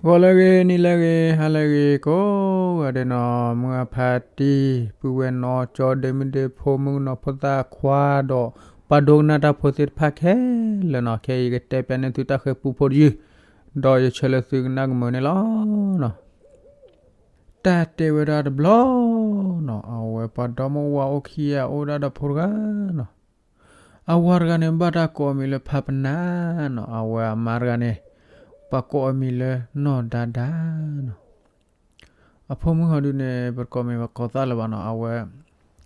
ဂီၤလၢအဂ့ၤ နံၤလၢအဂ့ၤ ဟါလၢအဂ့ၤ ကိးဂၤဒဲးနီၤ, မုၢ်အဖါတံၢ် ပုၢ်ဝဲၢ်နီၢ်ကၠီ ဒ့မုၣ်ဒ့ဖိ မုၣ်ကနီၤဖိသၣ်ခွါဒီး ပှၤဒိကနၣ်တၢ်ဖိသ့ၣ်တဖၣ်ခဲလၢာ်နီၤ, ခဲအံၤယကတဲပျးန့ၢ်သုတၢ်ဃဲၤပူဖိတယုၢ်, ဒီးယဆၢလၢသုကနၣ်ကမုာ်န့ၣ်လီၤနီၤ. တၢ်တဲဝဲဒၣ်တဘျီနီၤ, အဝဲပှၤဒီမါဝၤအိၣ်ခံဂၤ အိၣ်ဒၣ်ဒီးဖိတဂၤနီၤ. အဝၤတဂၤန့ၣ် ဘၣ်တၢ်ကိးအမံၤလၢဖးပနၢ်နီၤ, အဝဲအမါတဂၤန့ၣ် ပှၤကိးအမံၤလၢနီၢ်ဒါဒါနီၤ. အဖိမုၣ်ဟီဒုန့ၣ် ပတကိးမံၤပကိးသၣ်လၢၤဘၣ်နီၤ, အဝဲ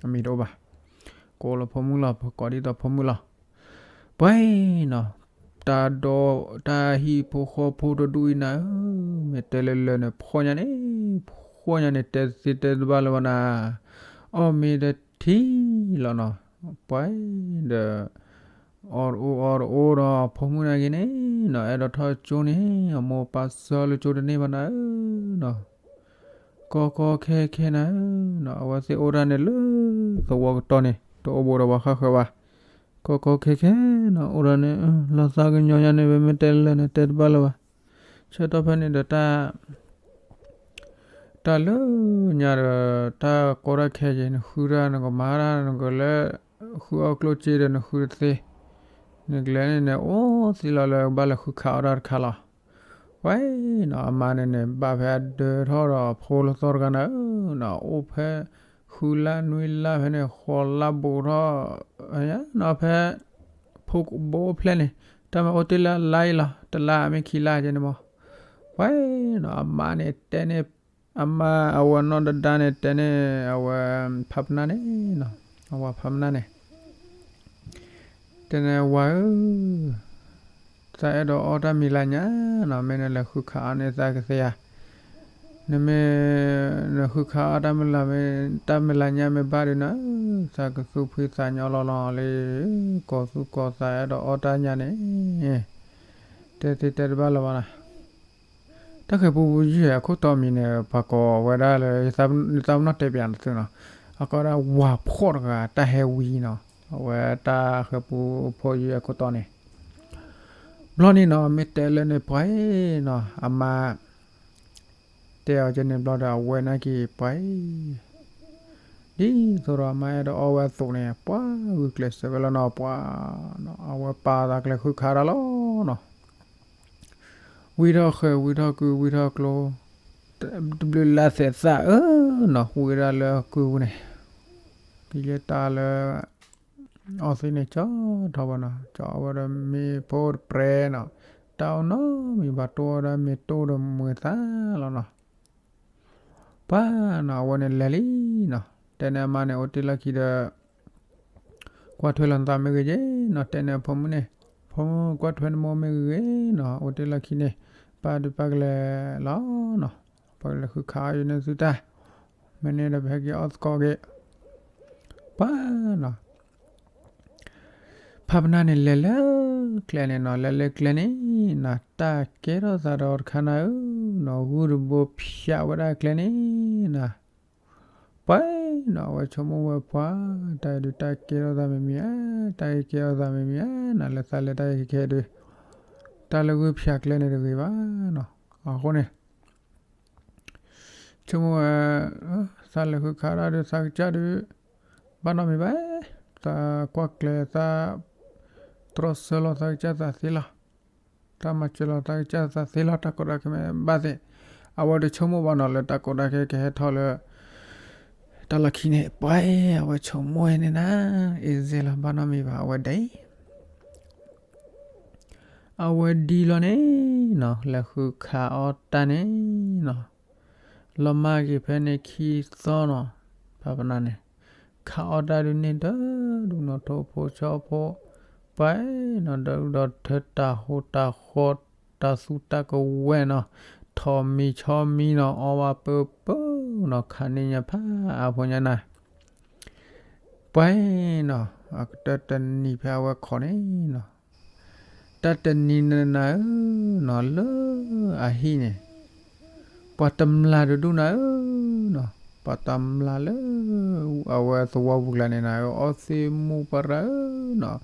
အမံၤတအိၣ်ဘၣ်, ကိးလၢဖိမုၣ်လီၤ, ပကိးဒ်သိးဖိမုၣ်လီၤ. ပှၤနီၤ, တၢ်ဒီးတၢ်ဟံၣ်ဖိဃီဖိတဒူၣ်အံၤနၤဧၢ, မ့ၢ်တဲလၢလၢာ်န့ၣ် ဖှီၣ်ညါန့ၣ်, ဖှီၣ်ညါန့ၣ် တဲသ့တဲတဘၣ်လၢၤဘၣ်နၤ, အီၣ်မ့ၤတထံၣ်လီၤနီၤ. ပှၤဒီး အီၣ်တအိၣ်အီတအိၣ်ဒီး ဖိမုၣ်နာ်က့ၤန့ၣ်နီၤ, အဲၣ်ဒိးထီၣ်ကၠိန့ၣ် အမိၢ်ပၢ်စၢလၢကၠိတန့ၢ်ဘၣ်နၤဧၢနီၤ. ကီကီခဲခဲနၤဧၢနီၤ, အဝဲသ့ၣ်အိၣ်ဒၣ်န့ၣ်လၢသဝီကတီၢ်န့ၣ် တအိၣ်ဘူးဒီးပှၤဃၣ်ဃၢၤဘၣ်. ကီကီခဲခဲနီၤ အိၣ်ဒၣ်န့ၣ် လီၤသးကညီၤညါန့ၣ် ပမ့ၢ်တဲလၢာ်န့ၣ် တဲတဘၣ်လၢၤဘၣ်. ဆၢကတီၢ်ဖဲန့ၣ်ဒီး တၢ်လၢညါဒီး တၢ်ကီတၢ်ခဲက့ၤ နဃုတၢ်နကမၤတၢ် နကလၢ ဃုအီၣ်ကျိၣ်စ့ဒီးနဃုတသ့, နကလဲၤန့ၣ်န့ၣ် အိၣ်သ့လီၤလၢကဘၣ်လဲၤဃုခးအီၣ်တၢ်တခါလီၤ. ပှၤနီၤ အမါန့ၣ်န့ၣ် ဘၣ်ဖဲအဒၢထီၣ်ဒီးဖိလၢသီတဂၤနၤဧၢနီၤ, အိၣ်ဖဲ ဃုလါနွံလါဖဲန့ၣ် ဃိးလါဘူးထီၣ် နီၤ ဖဲ ဖိကဘိဖျဲၣ်န့ၣ် တၢ်မ့ၢ်အိၣ်တ့ၢ်လၢအလါအံၤလီၤ, တလါမ့ၢ်ခံလါကဲန့ၣ်မး. ပှၤနီၤ အမါန့ၣ်တဲန့ၣ် အမါအဝဲနီၢ်ဒဒါန့ၣ် တဲန့ၣ် အဝဲဖးပနၢ်န့ၣ်နီၤ, အဝၤဖးပနၢ်န့ၣ် တဲန့ၣ် ဝၤဧၢ, သးအဲၣ်ဒိးအီၣ်တၢ်မံၤလၢညါနီၤ, မ့ၢ်နလဲၤဃုခးအီၣ်န့ၣ်သးကသ့ဧါ. နမ့ၢ် နဃုခးအီၣ်တၢ်မံၤလၢ တၢ်မံၤလၢညါမ့ၢ်ဘၣ်ဒီးနၤဧၢ, သးကသူၣ်ဖှံသးညီလီၤလီၤလံ, ကိးသူၣ်ကိးသးအဲၣ်ဒိးအီၣ်တၢ်ညါန့ၣ် တဲသ့တဲတဘၣ်လၢၤဘၣ်နီၤ. တၢ်ဃဲၤပူပူယုၢ်အခိၣ်တီမံၤန့ၣ် ပှၤကိးဝဲဒၣ်လၢ ယသးပနီၣ်တဲပျးနသုနီၤ, အကိးဒၣ်ဝၤဖှီၣ်တဂၤ တၢ်ဟဲဝံၤနီၤ, အဝဲတၢ်ဃဲၤပူဖိယုၢ်အခိၣ်တီန့ၣ် ဘျီန့ၣ်နီၤ မ့ၢ်တဲလၢန့ၣ် ပှၤနီၤ အမါ တဲအီၤကဲန့ၣ်ဘျီဒီး အဝဲနာ်က့ၤပှၤ ဒ်သိးဒီးအမါအဲၣ်ဒိးအီၣ်ဝဲအသိးန့ၣ် ပှၤဂုာ်ကျဲးစၢးဝဲလီၤနီၤ, ပှၤ အဝဲပာ်သးကျဲဃုခးတၢ်လီၤနီၤ. ဝံထီၣ်ဃဲၤ ဝံထီၣ်ကု ဝံထီၣ်ကျိ တဘျုးလါသဲးသၣ်ဧၢနီၤ, ဝံဒၣ်လၢကုပူၤန့ၣ် ကယဲၢ်တၢ်လၢ အီသံးန့ၣ် ကၠီထီၣ်ဘၣ်နီၤ, ကၠီအီၣ်ဝဲဒီးမ့ၤဖိတပြဲးနီၤ, တၢ်အိၣ်နီတမံၤဘၣ် တိၢ်ဝဲဒၣ်မ့ၤတိၢ်ဒီးမုာ်သးလီၤနီၤ. ပှၤနီၤ အဝဲန့ၣ်လဲၤလံနီၤ, တဲန့ၣ်အမါန့ၣ် အိၣ်တ့ၢ်လီၢ်ခံဒီး ကွၢ်ထွဲလီၤနသးမ့ၢ်ဂ့ၤက့နီၤ, တဲန့ၣ်အဖိမုၣ်န့ၣ်, ဖိမုၣ်ကွၢ်ထွဲနမိၢ်မ့ၢ်ဂ့ၤဂ့ၤနီၤ, အိၣ်တ့ၢ်လီၢ်ခံန့ၣ် ပၢ်ဒုးပၢ်ကလဲၤလီၤနီၤ, ပကလဲၤဃုခးအီၣ်ယုာ်န့ၢ်သုတၢ်, မ့ၢ်န့ၣ်ဒီးပဟဲက့ၤအီၣ်သကိးက့ၤ, ပှၤနီၤ ဖးပနၢ်န့ၣ်လဲၤလၢကျဲန့ၣ်နီၤ, လဲၤလၢကျဲန့ၣ်နီၤ, တၢ်ကဲထီၣ်သးဒီးတခါနၤဧၢနီၤ, ဂုၢ်တဘိဖၠးဝဲဒၣ်ကျဲန့ၣ်နီၤ. ပှၤနီၤ အဝဲဆိကမိၣ်ဝဲပှၤ, တၢ်အံၤဒုးတၢ်ကဲထီၣ်သးမ့မ့ၢ်ဧါ, တၢ်ကဲထီၣ်သးမ့မ့ၢ်ဧါနီၤ, လၢသးလဲၤတၢ်အံၤခဲခဲဒုး တၢ်လၢဂုၢ်ဖၠးကျဲန့ၣ်တဂ့ၤဘၣ်နီၤ. အဃိန့ၣ် ဆိကမိၣ်ဝဲ သးလဲၤဃုခးတၢ်ဒုးသးကစၢ်ဒုး ဘၣ်နီတမံၤဘၣ်, သးကွၢ်ကျဲၤသး တြီဆၢလီၤသးကစၢ်သးသ့လီၤ, တၢ်မၤစၢၤလီၤသးကစၢ်သးသ့လီၤ, တၢ်ကီတၢ်ခဲမ့ၢ်ဘၣ်သ့ၣ်, အဝဲတဆိကမိၣ်ဘၣ်နီၤ လၢတၢ်ကီတၢ်ခဲကဟဲထီၣ်လၢ တၢ်လီၢ်ခံန့ၣ်, ပှၤ အဝဲဆိကမိၣ်ဝဲန့ၣ်နၤ, အ့စ့လီၤ ဘၣ်နီတမံၤဘၣ်, အဝဲဒၣ်အံၤ အဝဲဒ်လီၤန့ၣ်နီၤ, လဲၤဃုခးအီၣ်တၢ်န့ၣ်နီၤ, လီၤမၢ်က့ၤဖဲန့ၣ်ခံသီနီၤ, ဖးပနၢ်န့ၣ် ခးအီၣ်တၢ်ဒုးန့ၢ်ဒီး ဒူၣ်နီၣ်ထိၣ်ဖိဆီဖိ, ပှၤနီၤ ဒီးဒုးဒီးထၢတၢ်ဟူးတၢ်ဃီ, တၢ်သူတၢ်ကဝဲၢ်နီၤ, ထိးမံၤဆီမံၤနီၤ, အီၣ်ဘၣ်ပၢပၢနီၤ, ခးန့ၢ်ညါဖးအါဖိညါနၤ ပှၤနီၤ, အကတၢၢ်တနံၤဖဲအဝဲခိးန့ၣ်နီၤ, တၢ်တနံၤန့ၣ်နၤဧၢနီၤ, လၢအဟံၣ်န့ၣ် ပှၤတမျာ်တဒူၣ်နၤဧၢနီၤ, ပှၤတမျာ်လၢ အဝဲသဝီပူၤကျါန့ၣ်နၤဧၢ, အီသ့ၣ်မူပှၤရၤဧၢနီၤ,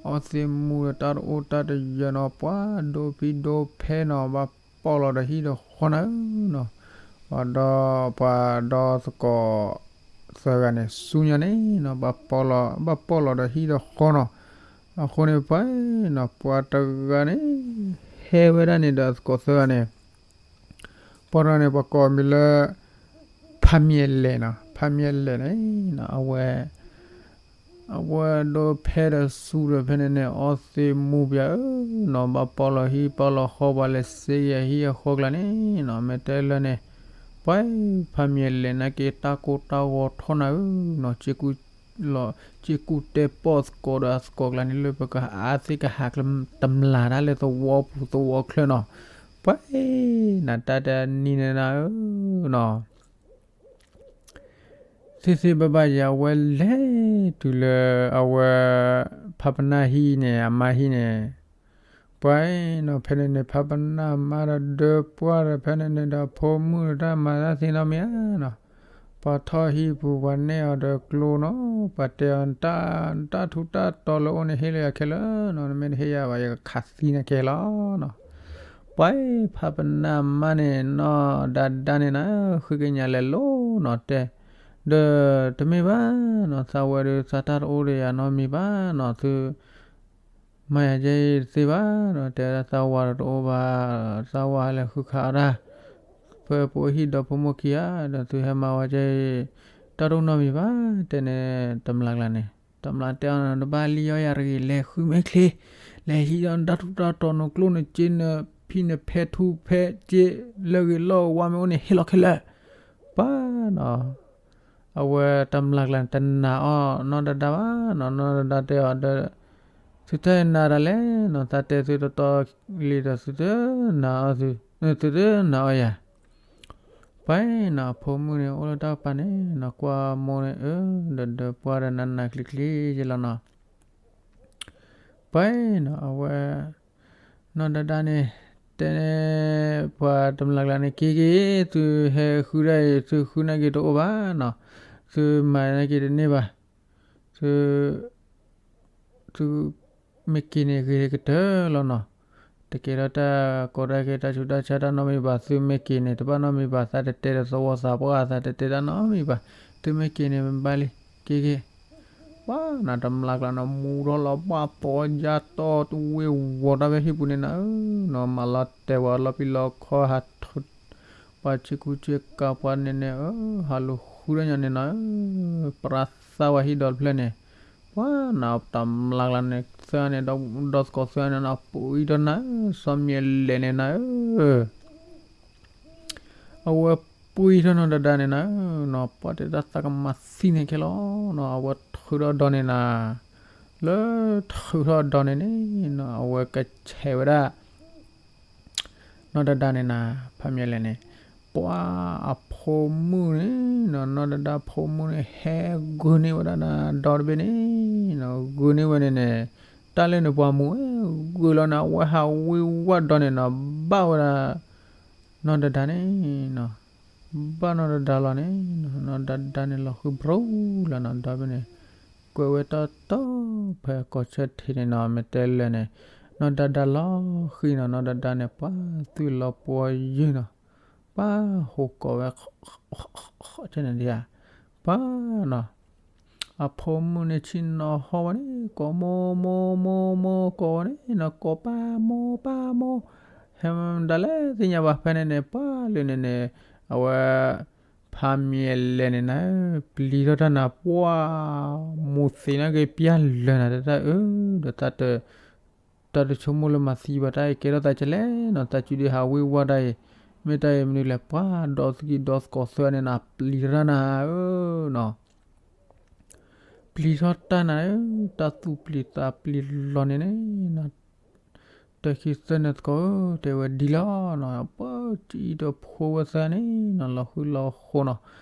အီသ့ၣ်မူဒီးတၢ်တအိၣ်တၢ်တယၢၤနီၤ, ပှၤဒိဖံဒိဖဲနီၤ, ဘၣ် ပီၣ်လီၤဒီးဟံၣ်ဒီးဃီနၤဧၢနီၤ. ပှၤဒီ ပှၤဒီသကိးသၢဂၤန့ၣ် ဆူညါန့ၣ်နီၤ ဘၣ်ပီၣ်လီၤ ဘၣ်ပီၣ်လီၤဒီးဟံၣ်ဒီးဃီနီၤ. အဃိန့ၣ်ပှၤနီၤ ပှၤတဂၤန့ၣ် ဟဲဝဲဒၣ်န့ၣ်ဒီးသကိးသၢဂၤန့ၣ် ပှၤတဂၤန့ၣ် ပှၤကိးမံၤလၢ ဖးမံၤအလဲၣ်နီၤ. ဖးမံၤအလဲၣ်န့ၣ်နီၤ အဝဲ အဝဲဒိးဖဲဒီးဆူဒီးဖဲန့ၣ်န့ၣ် အီသံးမူပၠးဧၢနီၤ ဘၣ်ပီၣ်လီၤဟံၣ်ပီၣ်လီၤဃီ ပှၤလဲၤစ့ယၤဟံၣ်အဃီကျါန့ၣ်နီၤ မ့ၢ်တဲလၢန့ၣ် ပှၤဖးမံၤအလဲၣ်နာ်က့ တၢ်ကိၢ်တၢ်ဂီၤထီၣ်နၤဧၢနီၤ စ့ကူတဲပီၣ်သကိးဒီးအသကိးကျါန့ၣ် လၢပကအါသ့ၣ်ကဟးကျၢတမျၢ်တၢ်လၢသဝီပူၤသဝီချၢနီၤ. ပှၤနၤတၢ်တနံၤန့ၣ်နၤဧၢနီၤ သ့သ့ဘၣ်ဘၣ်ယၤ အဝဲလဲၤတုၤလၢအဝဲ ဖးပနၢ်ဟံၣ်န့ၣ် အမါဟံၣ်န့ၣ် ပှၤနီၤ ဖဲန့ၣ်န့ၣ် ဖးပနၢ်မါဒီးဒၢပှၢ်ဒီး ဖဲန့ၣ်န့ၣ်ဒီး ဖိမုၣ်တၢ်မၤတၢ်သ့နီတမံၤဧါနီၤ. ပှၤထီၣ်ဟံၣ်ပူၤ ပှၤနဲၣ်အီၤဒီးကျိနီၤ ပှၤတဲအီၤ တၢ်ထူးတၢ်တီၤလၢအိၣ်န့ၣ် ဟ့ၣ်လၢယၤခဲလၢာ်နီၤ နမ့ၢ်တဟ့ၣ်ယၤဘၣ် ယကခးသံနၤခဲလၢာ်နီၤ. ပှၤဖးပနၢ်မါန့ၣ်နီၤ ဒၣ်ဒၣ်န့ၣ်နၤ ဃ့ကညးလဲၤလိၤနီၤ တဲ ဒီးတမ့ၢ်ဘၣ်နီၤ သးဝဲဒီးသးတၢ်တအိၣ်ဒီးယၤနီတမံၤဘၣ်နီၤ သု မၤယၤကဲအံၤတသ့ဘၣ်နီၤ တဲဝဲဒၣ်သးဝၤဒီးတအိၣ်ဘၣ် သးဝၤလဲၤဃုခးအီၣ်တၢ် ဖဲပအိၣ်ဟံၣ်ဒီးဖိမုၣ်ခံဂၤ ဒီးသုဟဲမၤဝဲကဲအံၤ တၢ်တအိၣ်နီတမံၤဘၣ် တဲန့ၣ် တမျးကျါန့ၣ် တမျးတဲအီၤ နတဘၣ်လံအီၣ်ယၤတဂ့ၤ လဲၤဃုမဲာ်ချ့ လဲၤဟံးဒီးနတၢ်ထူးတၢ်တီၤ နကျိၣ်နစ့ နဖံနဖဲထူဖဲစ့ လၢဂ့ၤလီၢ်ဝါမ့ၢ်အိၣ်န့ၣ် ဟ့ၣ်လီၤခဲလၢာ် ပှၤနီၤ အဝဲတမျးကျါန့ၣ် တနာ်အီၣ်နီၢ်ဒဒါဘၣ်နီၤ နီၢ်ဒဒါတဲအီၤဒီး သုတနာ်တၢ်လဲၣ်နီၤ သးတဲသုတီတီလံဒီး သုတနာ်အီၣ်သု သုတနာ်အီၣ်ယၤ ပှၤနီၤ အဖိမုၣ်န့ၣ် အိၣ်လၢတၢ်ကပၤန့ၣ်နီၤ ကွၢ်မိၢ်န့ၣ် အၢ ဒီးဒၢပှၢ်ဒီးနးနးကျံၤကျံၤယဲလီၤနီၤ ပှၤနီၤ အဝဲ နီၢ်ဒဒါန့ၣ် တဲ ပှၤတမျးကျါန့ၣ် က့ၤက့ၤ သုဟဲဃုဒၣ်အံၤ သုဃုနာ်က့ၤတအိၣ်ဘၣ်နီၤ သုမၤနာ်က့ၤတန့ၢ်ဘၣ် သု သုမ့ၢ်က့ၤန့ၣ်ဂ့ၤကတၢၢ်လီၤနီၤ တကဲထီၣ်တၢ်ကီတၢ်ခဲ တၢ်ဆူးတၢ်ဆါတၢ်နီတမံၤဘၣ် သုမ့ၢ်က့ၤန့ၣ် တဘၣ်နီတမံၤဘၣ် သးတတဲဒီးသဝီသးပှၢ် သးတတဲတၢ်နီတမံၤဘၣ် သုမ့ၢ်က့ၤန့ၣ် မ့ၢ်ဘၣ်လံ က့ၤက့ၤ ပှၤနီၤ တမျးကျါနီၤ မူထီၣ်လီၤ ပှၤပိာ်ယါတီၢ်တဝ့ၤဝီၤတၢ်ဖဲဟံၣ်ပူၤန့ၣ်နၤဧၢနီၤ မၤလီၤတဲာ်ဝဲလီၤပံၤလီၤခီ ဟးထီၣ် ပှၤဆ့ကူဆ့ကၤပှၤန့ၣ်န့ၣ် အၢ ဟးလူၤဃုတၢ်ညါန့ၣ်နၤဧၢ ပြးသးဝဲဟံၣ်ဒီးတဖျၢၣ်န့ၣ် ပှၤနီၤ တမျးကျါန့ၣ် သၢန့ၣ် ဒီသကိးသၢန့ၣ်နီၤ ပှံထီၣ်နၤဧၢ စီၤမံၤအလဲၣ်န့ၣ်နၤဧၢ အဝဲပှံထီၣ်နီၢ်ဒဒါန့ၣ်နၤဧၢနီၤ ပှၤတဲတၢ်သးကမၤသံန့ၣ်ခဲလီၤနီၤ အဝဲထုးထီၣ်ဒီန့ၣ်နၤ လၢထုးထီၣ်ဒီန့ၣ်န့ၣ်နီၤ အဝဲကဆဲးဝဲဒၣ် နီၢ်ဒဒါန့ၣ်နၤ ဖးမံၤလဲၣ်န့ၣ် ပှၤအဖိမုၣ်န့ၣ်နီၤ နီၢ်ဒဒါဖိမုၣ်န့ၣ် ဟဲဂုာ်န့ၢ်ဝဲဒၣ်နၤ ဒီတဘ့ၣ်န့ၣ်နီၤ ဂုာ်န့ၢ်ဝဲန့ၣ်န့ၣ် တၢ်လၢန့ၣ်ပှၤမူၤ ဂုာ်လီၤန့ၣ် အဝဲဟးဝံဝဲဒီန့ၣ်နီၤ ဘၣ်ဝဲဒၣ် နီၢ်ဒဒါန့ၣ်နီၤ ဘၣ်နီၢ်ဒဒါလီၤန့ၣ်နီၤ နီၢ်ဒဒါန့ၣ်လီၤဃုဘြူၤလီၤနီၤ ဒီဘ့ၣ်န့ၣ် ကွဲးဝဲတီတီဖဲကီၢ်ဆၢထံးန့ၣ်နီၤ မ့ၢ်တဲလဲၣ်န့ၣ် နီၢ်ဒဒါလီၤဃံနီၤ နီၢ်ဒဒါန့ၣ် ပှၤသွံၣ်လီၤပှီၢ်ယုၢ်နီၤ ပှၤဟူးကိးဝဲ န့ၣ်ဒံးဧါ ပှၤနီၤ အဖိမုၣ်န့ၣ်ဆ့ၣ်နီၤဟီၣ်ဝဲန့ၣ် ကိးမိၢ်မိၢ်မိၢ်မိၢ်ကိးဝဲန့ၣ်နီၤ ကိးပၢ်မိၢ်ပၢ်မိၢ် ဟဲမတၤလဲၣ်သ့ၣ်ညါဘၣ်ဖဲန့ၣ်န့ၣ် ပှၤလၢန့ၣ်န့ၣ် အဝဲ ဖးမံၤအလဲၣ်န့ၣ်နၤ ပျံၤထီၣ်တၢ်နၤ ပှၤ မူၤသံးနာ်က့ၤပျၢ်လၢာ်နၤ တၢ်တၢ်အၢ ဒီးတၢ်တ တၢ်တဆိကမိၣ်လၢမၤသံဘၣ်တၢ်အံၤ ကဲထီၣ်သးကလဲၣ်နီၤ သးစုဒုးဟးဝံဝဲတၢ်အံၤ မ့ၢ်တၢ်အံၤမနုၤလဲၣ် ပှၤဒီသကံဒီသကိးသၢန့ၣ်နၤ ပျံၤထီၣ်တၢ်နၤဧၢနီၤ ပျံၤထီၣ်တၢ်နၤဧၢ တၢ်သူၣ်ပျံၤသးပျံၤလီၤန့ၣ်န့ၣ်နီၤ တၢ်ခံသၢန့ၣ်သကိးဧၢ တဲဝဲဒ်လီၤနီၤ ပှၤစံးဒီးဖိဝဲသၢန့ၣ်နီၤ လီၤဃုလီၤဃိနီၤ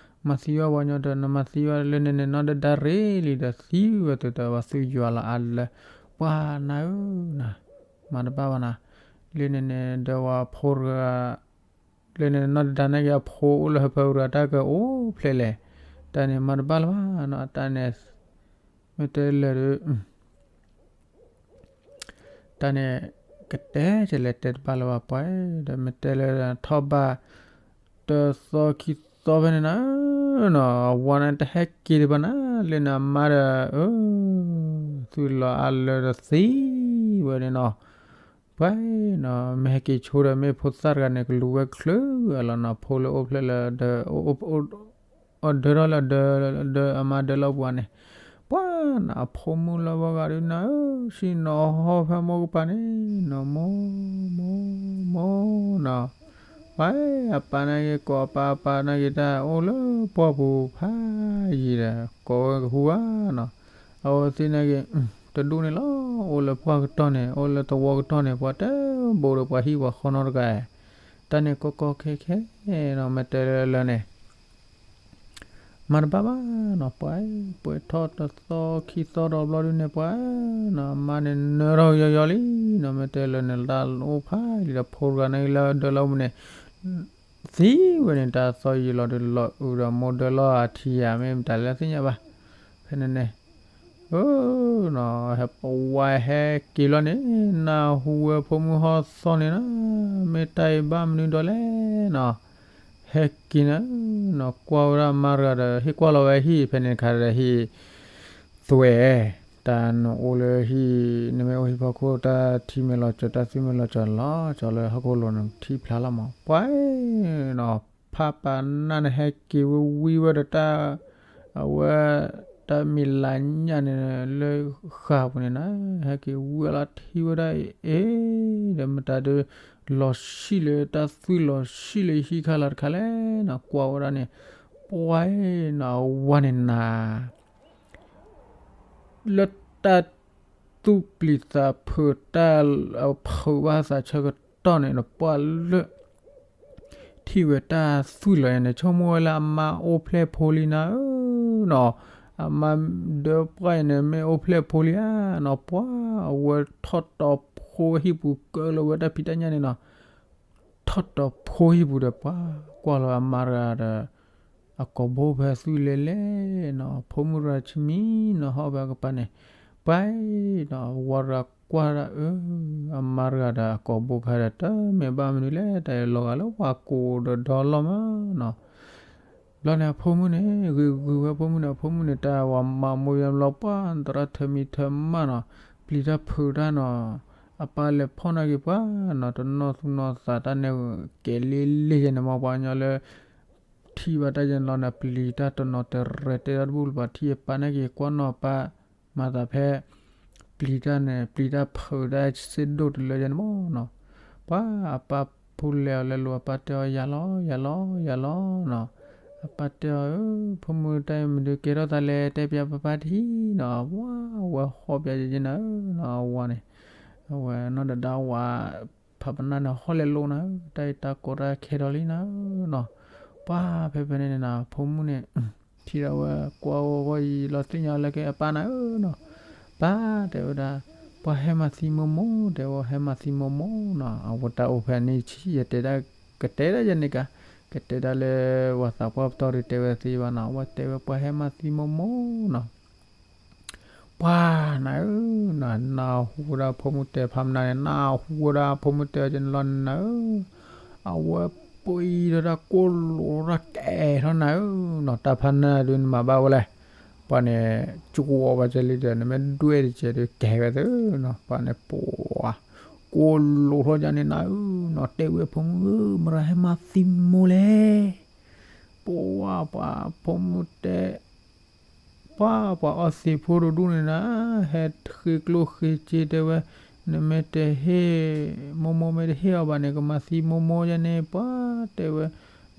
မၤသံဝဲပှၤညီဒီး နမၤသံဝဲလၢန့ၣ်န့ၣ် နီၢ်ဒဒါရ့လံဒီးသံဝဲသုတၢ် ပှၤသုယွၤလီၤအါလၢ ပှၤနၤဧၢနၤ မၤတဘၣ်ဘၣ်နၤ လၢန့ၣ်န့ၣ် ဒီးဝဲဖိတဂၤ လၢန့ၣ် နီၢ်ဒဒါနာ်က့ၤအဖိအိၣ်လၢဟၢဖၢတဂၤ တၢ်ကအိၣ်ဖျဲၣ်လဲၣ် တၢ်န့ၣ် မၤတဘၣ်လၢၤဘၣ်နီၤ တၢ်န့ၣ် မ့ၢ်တဲလဲၣ်ဒီး တၢ်န့ၣ် ကတဲကလဲၤတဲတဘၣ်လၢၤဘၣ်ပှၤ, ဒီးမ့ၢ်တဲလၢထီၣ်ဘၣ် တသီခံသီဖဲန့ၣ်နၤ, နီၤ အဝၤန့ၣ်တဟဲက့ၤဒံးဘၣ်နၤ, လၢနအမါဒီး အၢ သွံၣ်လီၤအါလၢတသံဝဲန့ၣ်နီၤ, ပှၤနီၤ မ့ၢ်ဟဲက့ၤဆိဒီး မ့ၢ်ဖိသၣ်တဂၤန့ၣ် ကလူၤဝဲချုးအလီၤနီၤ, ဖိလၢအိၣ်ဖျဲၣ်လၢ အဒၢထီၣ်လၢ ဒၢအမါဒၢလီၢ်ပူၤန့ၣ်, ပှၤနီၤ အဖိမုၣ်လၢဝဲဂၤဒုးနၤဧၢ, ဆ့ၣ်နီၤဟီၣ်ဖဲမိၢ်ကပၤန့ၣ်နီၤ, မိၢ် မိၢ် မိၢ်နီၤ, ပှၤအပၢ်နာ်က့ၤ ကိးအပၢ် အပၢ်နာ်က့ၤတၢ်အိၣ်လၢပှၢ်ပူၤဖးယံၤဒီး ကိးဝဲကဟူဧါနီၤ, အဝဲသ့ၣ်နာ်က့ၤ တဒူၣ်န့ၣ်လီၤ, အိၣ်လၢပှၢ်ကတီၢ်န့ၣ် အိၣ်လၢသဝီကတီၢ်န့ၣ် ပှၤတဘိးဒီးပှၤဟံၣ်ပှၤဃီနီတဂၤ, တၢ်န့ၣ်ကီကီခဲခဲနီၤ, မ့ၢ်တဲလၢလၢန့ၣ် မၤတဘၣ်ဘၣ်နီၤ, ပှၤပှဲၤထီၣ်တသီခံသီဒီးဘျီဒုန့ၣ် ပှၤနီၤ အမါန့ၣ်နၢထီၣ်ယီၤယီၤလံနီၤ, မ့ၢ်တဲလၢန့ၣ် တၢ်အိၣ်ဖးလံဒီး ဖိတဂၤန့ၣ်လၢဒၢလီၢ်ပူၤန့ၣ် သံဝဲန့ၣ် တၢ်သီယံာ်လီၤဒီး လီၤအုးဒီးမိၢ်ဒၢလီၢ်အထံဧါ မ့ၢ်မတၤလဲၣ်သ့ၣ်ညါဘၣ်, ဖဲန့ၣ်န့ၣ် အၢ နီၤ ဟဲပဝါဟဲက့ၤလီၤန့ၣ် နၢ်ဟူဝဲဖိမုၣ်ဟီၣ်သီန့ၣ်နီၤ, မ့ၢ်တၢ်အံၤဘၣ်မနုၤဒီးလဲၣ်နီၤ, ဟဲက့ၤနၤနီၤ, ကွၢ်ဝဲဒၣ်အမါတဂၤဒီး ဟ့ၣ်ကွၢ်လီၤဝဲဟံၣ် ဖဲန့ၣ်တခါဒီးဟံၣ် သွဲၣ်, တၢ်နအိၣ်လၢဟံၣ် နမ့ၢ်အိၣ်ဟံၣ်ဖီခိၣ် တၢ်ထံမ့ၢ်လီၤစၢၤ တၢ်သွံၣ်မ့ၢ်လီၤစၢၤလီၤ, ကၠီလၢဟီၣ်ခိၣ်လိၤန့ၣ်ထံၣ်ဖျါလီၤမး, ပှၤနီၤ ဖးပာ်နၢ်န့ၣ် ဟဲက့ၤဝံၤဝံၤဝဲဒီးတၢ် အဝဲ တၢ်မံၤလၤညၣ်န့ၣ် လၢဃာ်ပူၤန့ၣ်နီၤ, ဟဲက့ၤဝံၤလီၤထံၣ်ဝဲဒၣ်အံၤ အ့ ဒီးမတၤဒုး လီၤဆံၣ်လၢတၢ်သွံၣ်လီၤဆံၣ်လၢဟံၣ်ခါလီၤတခါလဲၣ်နီၤ, ကွၢ်ဝဲဒၣ်န့ၣ် ပှၤနီၤ အဝၤန့ၣ်နၤ လၢတၢ်သူၣ်ပျံၤသးဖုး တၢ်ဖုးဘၣ်သးဆၢကတီၢ်န့ၣ်ဒီး ပှၤလၢ ထံၣ်ဝဲတၢ်သွံၣ်လီၤန့ၣ် ဆိကမိၣ်ဝဲလၢအမါအိၣ်ဖျဲၣ်ဖိလံနၤဧၢနီၤ, အမါဒၢပှၢ်အံၤန့ၣ် မ့ၢ်အိၣ်ဖျဲၣ်ဖိလံဧါနီၤ, ပှၤအဝဲထီၣ်တီၤဖိဟံၣ်ပူၤ ကၢလီၤဝဲတၢ်ဖံးတၢ်ညၣ်န့ၣ်နီၤ, ထီၣ်တီၤဖိဟံၣ်ပူၤဒီး ပှၤကွၢ်လီၤအမါတဂၤဒီး အကိာ်ဘိဖဲသွံၣ်လဲၤလဲၣ်နီၤ, ဖိမုၣ်တဂၤဆံမံနီၤ ဟီၣ်ဖဲအကပၤန့ၣ်, ပှၤနီၤ ဝၤတဂၤကွၢ်ဒၣ်အၢ, အမါတဂၤဒီးအကိာ်ဘိဖဲဒီး တမ့ၢ်ဘၣ်မနုၤလဲၣ်, တၢ်အံၤလီၤဂာ်လၢပှၤကိးဒီးဒီလီၢ်မးနီၤ, ဘျီန့ၣ်အဖိမုၣ်န့ၣ် ဂ့ၤဂ့ၤဝဲဖိမုၣ်န့ၣ် အဖိမုၣ်န့ၣ် တၢ်ဝၤမၤမူယါဘျီ ပှၤသရၣ်ထၢမံထၢမးနီၤ, ပျံၤတၢ်ဖုးတၢ်နီၤ, အပၢ်လဲၤဖီၣ်နာ်က့ၤပှၤနီၤ, တနီၢ်သူၣ်နီၢ်သးတၢ်န့ၣ် ကဲလ့လ့ယဲန့ၣ်မး, ပှၤကညီလၢ ထံၣ်ဘၣ်တၢ်ယဲန့ၣ်လီၤန့ၣ် ပျံၤတၢ်တနီၤတရဲၤ တဲတၢ်တဘူၣ်လၢၤဘၣ်, ထံၣ်အပၢ်နာ်က့ၤ ကွၢ်နီၣ်အပၢ် မၤသးဖဲ ပျံၤတၢ်န့ၣ် ပျံၤတၢ်ဖုးတၢ်စ့ၢ်ဒိၣ်တလၢယဲန့ၣ်မးနီၤ, ပှၤအပၢ်ဖိလဲၤအီၤလဲၤလိၤ အပၢ်တဲအီၤ ယၤလီၤ ယၤလီၤ ယၤလီၤနီၤ, အပၢ်တဲအီၤ အၢ ဖိမုၣ်တၢ်အံၤမနုၤကဲထီၣ်သးလဲၣ် တဲပျးပၢ်ပၢ်တဟံၣ်နီၤ, ဝၤဝဲဟီၣ်ပျးယဲန့ၣ်နၤဧၢနီၤ, အဝၤန့ၣ် အဝဲနီၢ်ဒဒါဝၤ ဖးပနၢ်န့ၣ် ဟီၣ်လဲၤလိၤနၤဧၢ, တၢ်အံၤတၢ်ကီတၢ်ခဲဒီးလံနၤဧၢနီၤ, ပှၤဖဲဖဲန့ၣ်န့ၣ်နီၤ ဖိမုၣ်န့ၣ် ထံၣ်ဒီးဝဲကွၢ်အီၤဂီၢ်အံၤလီၤသ့ၣ်ညါလၢကဲအပၢ်နၤဧၢနီၤ, ပၢ်တဲဝဲဒၣ် ပှၤဟဲမၤသံမိၢ်မိၢ် တဲဝဲ ဟဲမၤသံမိၢ်မိၢ်နီၤ, အဝဲတၢ်အိၣ်ဖဲန့ၣ်ဆံး ယတဲဒၣ် ကတဲဒၣ်ယဲန့ၣ်ကါ, ကတဲဒၣ်လၢပှၤသးပှၢ်ပတီၢ်ဒီးတဲဝဲသ့ဘၣ်နီၤ, အဝဲတဲဝဲပှၤဟဲမၤသံမိၢ်မိၢ်နီၤ ပှၤနၤဧၢ, နၢ်ဟူဝဲဒၣ်ဖိမုၣ်တဲဖးပနၢ်န့ၣ် နၢ်ဟူဝဲဒၣ်ဖိမုၣ်တဲအီၤကဲန့ၣ်လီၤနၤဧၢ, အဝဲပှံၤဒီးတၢ်ကိၢ်လိာ်ထီၣ်ကဲထီၣ်နၤဧၢနီၤ, တၢ်ဖးပနၢ်ဒုးနမၤဘၣ်ဝဲလဲၣ်, ပှၤန့ၣ် ကဝီၤဘၣ်ကဲလံဒီး နမ့ၢ်ဒွဲၣ်တကဲးဒီးကဲဝဲသ့နီၤ, ပှၤန့ၣ်ပှၤ ကိၢ်လိာ်ထီၣ်ကန့ၣ်နၤဧၢနီၤ, တဲဝဲဖိမုၣ်ဧၢ မတၤဟဲမၤသံမိၢ်လဲၣ် ပှၤပှၤဖိမုၣ်တဲ ပှၤ ပှၤအီသံးဖိတဒူၣ်န့ၣ်နၤ, ဟဲဃ့ကျိၣ်ဃ့စ့တဲဝဲ, နမ့ၢ်တဟ့ၣ် မိၢ်မိၢ်မ့ၢ်တဟ့ၣ်အီၤဘၣ်န့ၣ် ကမၤသံမိၢ်မိၢ်ယဲန့ၣ် ပှၤတဲဝဲ,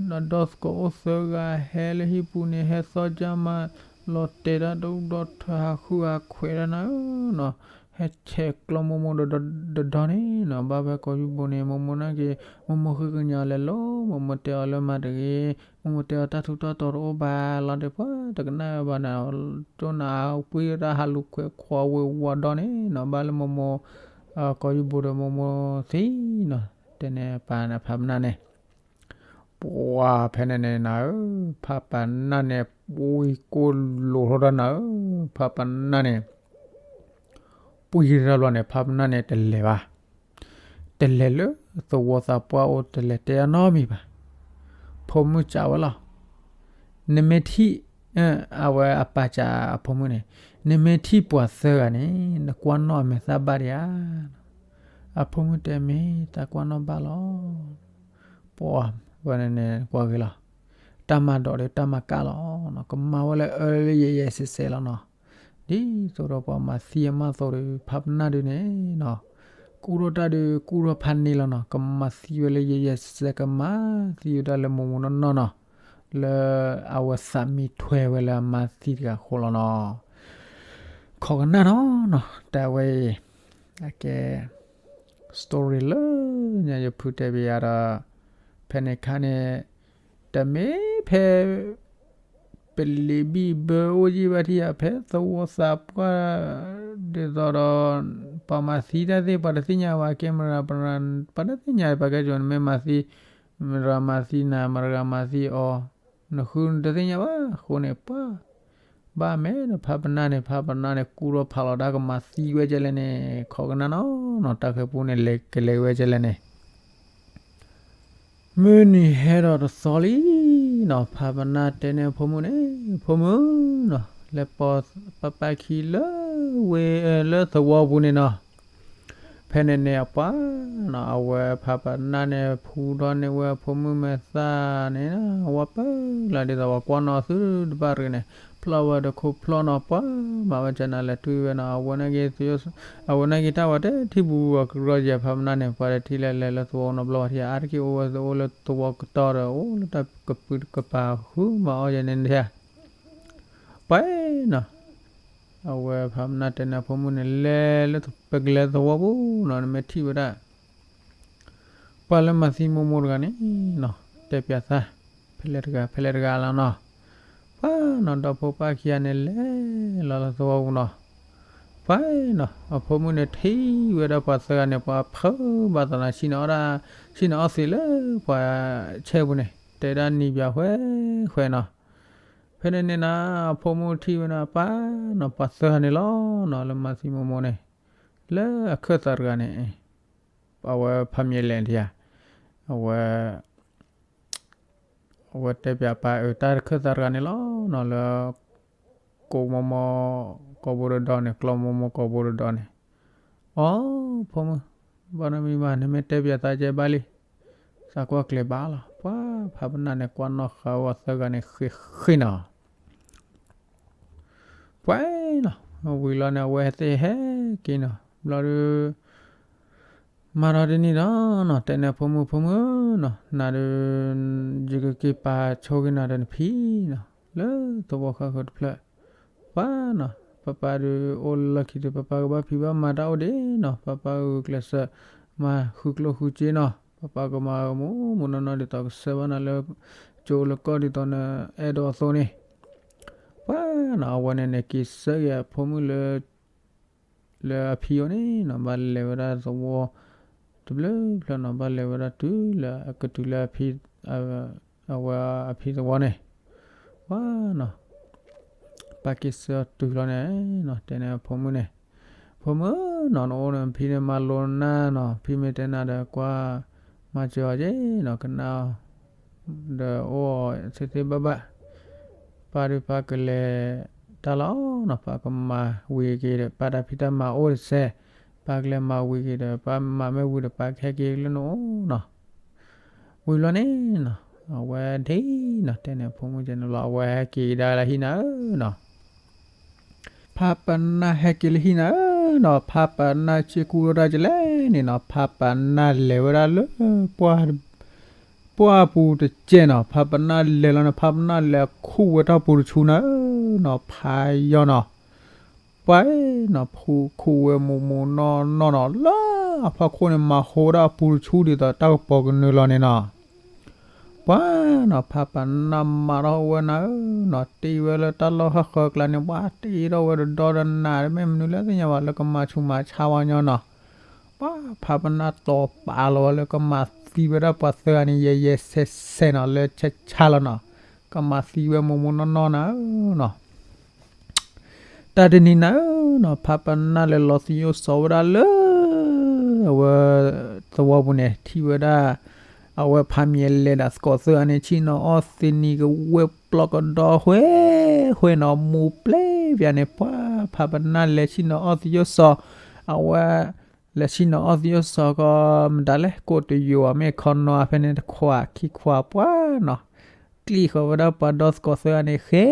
နဒီသကိးအိၣ်သၢဂၤဟဲလၢဟံၣ်ပူၤန့ၣ် ဟဲသီကၢ်မး လီၤတဲာ်တၢ်ဒိၣ်ဒီထၢဟးဃုဟးခွဲးတၢ်နၤဧၢနီၤ, ဟဲဆဲးကျိးမိၢ်မိၢ်ဒီးဒီဒီန့ၣ်နီၤ, ဘၣ်ဖဲကိးယူၢ်ဘိန့ၣ် မိၢ်မိၢ်နာ်က့ၤ မိၢ်မိၢ်ဃ့ကညးလဲၤလိၤ မိၢ်မိၢ်တဲအီၤလၢမၤတဂ့ၤ မိၢ်မိၢ်တဲအီၤတၢ်ထူးတၢ်တီၤတအိၣ်ဘၣ်လီၤဒီး ပှၤတကနၣ်ဘၣ်နၤ, ကၠိနၤပှံၢ်တၢ်ဟးလူၤခွဲးခွါဝ့ၤဝီၤဒီန့ၣ်နီၤ, ဘၣ်လၢမိၢ်မိၢ် ကိးယူၢ်ဘိဒီးမိၢ်မိၢ်သံနီၤ, တဲန့ၣ်ပၢ်န့ၣ်ဖးပနၢ်န့ၣ် ပှၤဖဲန့ၣ်န့ၣ်နၤဧၢ, ဖးပနၢ်န့ၣ် ပှံၤကိၢ်လိာ်ထီၣ်တၢ်နၤဧၢ, ဖးပနၢ်န့ၣ် ပှံၤတၢ်ဘျီန့ၣ် ဖးပနၢ်န့ၣ်တလဲၤဘၣ်, တလဲၤလၢသဝီသးပှၢ်အိၣ် တလဲၤတဲအနီတမံၤဘၣ်. ဖိမုၣ်စံးဝဲလီၤ, နမ့ၢ်ထံၣ်, အဝဲအပၢ်စံးအဖိမုၣ်န့ၣ်, နမ့ၢ်ထံၣ်ပှၤသၢဂၤန့ၣ် နကွၢ်နီၣ်အမဲာ်သၣ်ဘၣ်ဒံးဧါ. အဖိမုၣ်တဲ မ့ၢ်တၢ်ကွၢ်နီၣ်ဘၣ်လီၤ. ပှၤဝဲန့ၣ်န့ၣ် ကွၢ်ဂ့ၤလီၤ. တၢ်မၤဒိးဒီးတၢ်မၤကၣ်လီၤ. ကမၤဝဲလၢအၢလၢယဲၢ်ယဲၢ်ဆဲးဆဲးလီၤနီၤ. ဒ်သိးဒီးပှၤမၤသံအမါအသိးဒီး ဖးပနၢ်ဒုးန့ၣ်နီၤ, ကူၣ်ထီၣ်တၢ်ဒုး ကူၣ်ထီၣ်ဖးန့ၢ်လီၤနီၤ. ကမၤသံဝဲလၢယဲၢ်ယဲၢ်ဆဲးဆဲး ကမၤသံဝဲဒၣ်လၢမိၢ်မိၢ်နီၢ်နီၢ်နီၤ, လၢအဝဲသးမံထွဲဝဲလၢအမါသံတဂၤအဃိလီၤနီၤ. ခိးကနၣ်နီၤနီၤ တၢ်ဝဲအံၤ အကဲ story လၢညါယဖုတဲဘၣ်ယၤဒီး ဖဲန့ၣ်ခါန့ၣ် တမ့ၢ်ဖဲ ပလံၤဘံၣ်ဘၢအိၣ်ယံၣ်ဘၣ်ထံၣ်ဧါ, ဖဲသဝီသးပှၢ် ဒ်သိးဒီး ပှၤမၤသံတၢ်သ့ၣ် ပှၤတသ့ၣ်ညါဘၣ်, ကဲမရၤပရၤ ပှၤတသ့ၣ်ညါ, ပှၤကဲကိန့ၣ် မ့ၢ်မၤသံ မတဂၤမၤသံနၤ မတဂၤမၤသံအီၤ, နဃုနတသ့ၣ်ညါဘၣ်အဃိန့ၣ် ပှၤ ဘၣ်မဲာ်ဒီးဖးပနၢ်န့ၣ် ဖးပနၢ်န့ၣ် ကူၣ်ထီၣ်ဖးလီၤတၢ် ကမၤသံဝဲကဲလဲၣ်န့ၣ် ခိးကနၣ်နီၤနီၤ တၢ်ဃဲၤပူန့ၣ် လဲၤကလဲၤဝဲကဲလဲၣ်န့ၣ် မုၢ်နံၤဟဲဒီးတသီလံနီၤ, ဖးပနၢ်တဲန့ၢ်အဖိမုၣ်န့ၣ် ဖိမုၣ်နီၤ, လဲၤပိာ်ပၢ်ပၢ်ခံလၢဝ့ၢ် လၢသဝီပူၤန့ၣ်နီၤ. ဖဲန့ၣ်န့ၣ် အပှၤနီၤ အဝဲဖးပနၢ်န့ၣ် ဖူထီၣ်န့ၢ်ဝဲအဖိမုၣ်မဲာ်သၣ်န့ၣ် ဝဲပၢၢ်လီၤဒ်သိးပှၤကွၢ်နီၤသုတဘၣ်ရ့ၣ်န့ၣ် ဖျီၣ်ဝဲတခိၣ်ဖျီၣ်နီၤ, ပှၤမၤဝဲကနၤလဲၤတွံၢ်ဝဲနီၤ, အဝဲ အဝဲန့ၣ်က့ၤတၢ်ဝဲတထံၣ်ဘူးအကရၢၢ်ယဲၢ်ဖးပနၢ်န့ၣ် ပှၤတထံၣ်လဲၤလဲၤလၢသဝီနီတဘျီဘၣ်ထံၣ် အါတက့ၢ်အိၣ်ဝဲအိၣ်လၢသဝီကတီၢ်ဒီး အိၣ်လၢတၢ်ကပုာ်ကပၤဃုမၤအီၣ်ယဲၢ်န့ၣ်ဒၣ် ပှၤနီၤ အဝဲဖးပနၢ်တဲန့ၢ်အဖိမုၣ်န့ၣ် လဲၤလၢပကလဲၤသဝီပူၤနီၤ, နမ့ၢ်ထံၣ်ဝဲဒၣ် ပှၤလၢမၤသံမိၢ်မိၢ်တဂၤန့ၣ်နီၤ, တဲပၠးသး ဖဲလဲၣ်တဂၤ ဖဲလဲၣ်တဂၤလီၤနီၤ. ပှၤနီၤ ဒီဖိပၢ်ခံဂၤန့ၣ် လဲၤလီၤလၢသဝီပူၤနီၤ. ပှၤနီၤ အဖိမုၣ်န့ၣ်ထံၣ်ဝဲဒၣ်ပှၤသၢဂၤန့ၣ် ပှၤဖုးဘၣ်သးနီၤ, ဆ့ၣ်နီၤအီၣ်သ့ၣ်လၢပှၤဆဲးပူၤန့ၣ် တဲဒၣ်နံၤပၠးဃဲဃဲနီၤ. ဖဲန့ၣ်န့ၣ်နီၤ အဖိမုၣ်ထံၣ်ဝဲဒၣ်ပှၤနီၤ ပှၤသၢဂၤန့ၣ်လီၤနီၤ လၢမၤသံမိၢ်မိၢ်န့ၣ် လၢအခၢၣ်သးတဂၤန့ၣ် အဝဲဖးမံၤလဲၣ်ထံဧါ, အဝဲ အဝဲတဲပၠးပၢ်အၢ တၢ်တခၢၣ်သးတဂၤန့ၣ်လီၤနီၤ လၢ ကိးမိၢ်မိၢ် ကိာ်ဘိတဒီန့ၣ် ကျီမိၢ်မိၢ်ကိာ်ဘိတဒီန့ၣ်, အိ ဖိမုၣ် ဘၣ်နီတမံၤဘၣ် နမ့ၢ်တဲပၠးသးကဲဘၣ်လံ, သးကွၢ်ကျဲၤဘၣ်လီၤ. ပှၤဖးပနၢ်န့ၣ် ကွၢ်နီၣ်ဃာ်ဝဲသၢဂၤန့ၣ်ဃ့ဃ့နီၤ. ပှၤနီၤ ဝံၤလီၤန့ၣ် အဝဲသ့ၣ်ဟဲက့ၤနီၤ ဘျီဒုး မၤဒီးတနံၤဒီးနီၤ တဲန့ၢ်ဖိမုၣ် ဖိမုၣ်နီၤ နၤဒုး ယကက့ၤပာ်ဆိက့ၤနၤဒီးနဖံနီၤ လၢသဝီဃၣ်ဃၢၤတဖျၢၣ်. ပှၤနီၤ ပၢ်ပၢ်ဒုးအိၣ်လၢလီၢ်ခံဒီး ပၢ်ပၢ်ကဘၣ်ဖံးဘၣ်မၤတၢ်အိၣ်ဒံးနီၤ ပၢ်ပၢ်ဂုာ်ကျဲးစၢး မၤဃုကျိၣ်ဃုစ့နီၤ ပၢ်ပၢ်ကမၤမိၢ်မိၢ်နီၢ်နီၢ်ဒ်သိးကဆှၢဘၣ်နၤလၢ ကၠိလၢကီၢ်ဒ်သိးနအဲၣ်ဒိးအသိးန့ၣ် ပှၤနီၤ အဝဲန့ၣ်န့ၣ် က့ၤဆှၢက့ၤအဖိမုၣ်လၢ လၢအဖံအိၣ်န့ၣ်နီၤ ဘၣ်လဲၤဝဲဒၣ်သဝီ တဘျုးဖျၢၣ်နီၤ ဘၣ်လဲၤဝဲဒၣ်တုၤလၢအကတုၤလၢအဖံ အဝဲအဖံသဝီန့ၣ် ပှၤနီၤ ပၢ်က့ၤဆှၢတုၤလီၤန့ၣ် တဲန့ၢ်အဖိမုၣ်န့ၣ် ဖိမုၣ်နီၤ နအိၣ်န့ၣ် ဖံန့ၣ်မၤလိနၤနီၤ ဖံမ့ၢ်တဲနၤဒီးကွၢ် မၤစၢၤအီၤက့ၤနီၤ ကနၣ် ဒီးအိၣ်သ့သ့ဘၣ်ဘၣ် ပၢ်ဒုးပၢ်ကလဲၤတၢ်လီၤနီၤ ပၢ်ကမၤဝံၤက့ၤဒီး ပၢ်တၢ်ဖံးတၢ်မၤအိၣ်တစဲး ပၢ်ကလဲၤမၤဝံၤက့ၤဒီး ပၢ်မၤမ့ၢ်ဝံၤဒီး ပၢ်ကဟဲက့ၤလၢနအိၣ်နီၤ. ဝံၤဘျီန့ၣ်နီၤ အဝဲဒ်နီၤ တဲန့ၢ်ဖိမုၣ်ကဲန့ၣ်ဘျီ အဝဲဟဲက့ၤကဒါလၢဟံၣ်နၤဧၢနီၤ ဖးပနၢ်ဟဲက့ၤလၢဟံၣ်နၤဧၢနီၤ ဖးပနၢ်စ့ၢ်ကူၣ်ထီၣ်တၢ်ကလဲၣ်န့ၣ်နီၤ ဖးပနၢ်လဲၤဝဲဒၣ်လၢ ပှၢ်ပူၤတစဲးနီၤ ဖးပနၢ်လဲၤလီၤန့ၣ် ဖးပနၢ်လဲၤခူၣ်ဝဲတၢ်ပူၤတဆူနၤဧၢနီၤ ဖးယီၤနီၤ ပှၤနီၤ ဖူခူၣ်ဝဲမိၢ်မိၢ်နီၢ်နီၢ်နီၤ လၢအဖီခိၣ်န့ၣ် မၤဟိဝဲဒၣ်အပူၤတဆူဒ်သိးတၢ်ကပီၤကနုာ်လီၤန့ၣ်နီၤ ပှၤနီၤ ဖးပနၢ်မၤထီၣ်ဝဲနၤဧၢနီၤ တ့ဝဲလၢတၢ်လီၢ်ဃၣ်ဃၢၤကျါန့ၣ် ပှၤတ့ထီၣ်ဝဲတဒီဒီးနး မ့ၢ်မနုၤလၢသ့ၣ်ညါဘၣ် လၢကမၤဆူးမၤဆါဝဲညီနီၤ ပှၤဖးပနၢ်တီၤပာ်လီၤဝဲလၢကမၤသံဝဲဒၣ်ပှၤသၢဂၤန့ၣ် ယဲၢ်ယဲၢ်ဆဲးဆဲးနီၤ လၢဆါဆါလီၤနီၤ ကမၤသံဝဲမိၢ်မိၢ်နီၢ်နီၢ်နၤဧၢနီၤ တၢ်တနံၤနၤဧၢနီၤ ဖးပနၢ်လဲၤလီၤသယိၣ်စီၤဝဲဒၣ်လၢ အဝဲ သဝီပူၤန့ၣ် ထံၣ်ဝဲဒၣ် အဝဲဖးမံၤလဲၤဒီးသကိးသၢဂၤန့ၣ် ဆ့ၣ်နီၤအီၣ်သံနံၤကဝဲၢ်ပျီကဒီဃဲဃဲနီၤ မူၤပျဲၢ်ပၠးန့ၣ် ပှၤဖးပနၢ်လဲၤဆ့ၣ်နီၤအီၣ်သယိၣ်စီၤ အဝဲ လဲၤဆ့ၣ်နီၤအီၣ်သယိၣ်စီၤကီး မတၤလဲၣ် ကိးတယိၤအမ့ၢ်ခီနီၤ ဖဲန့ၣ်တခွးခံခွးပှၤနီၤ ကျံၣ်ဃီၤဝဲဒၣ်ပှၤဒီသကိးသၢဂၤန့ၣ် ဃဲ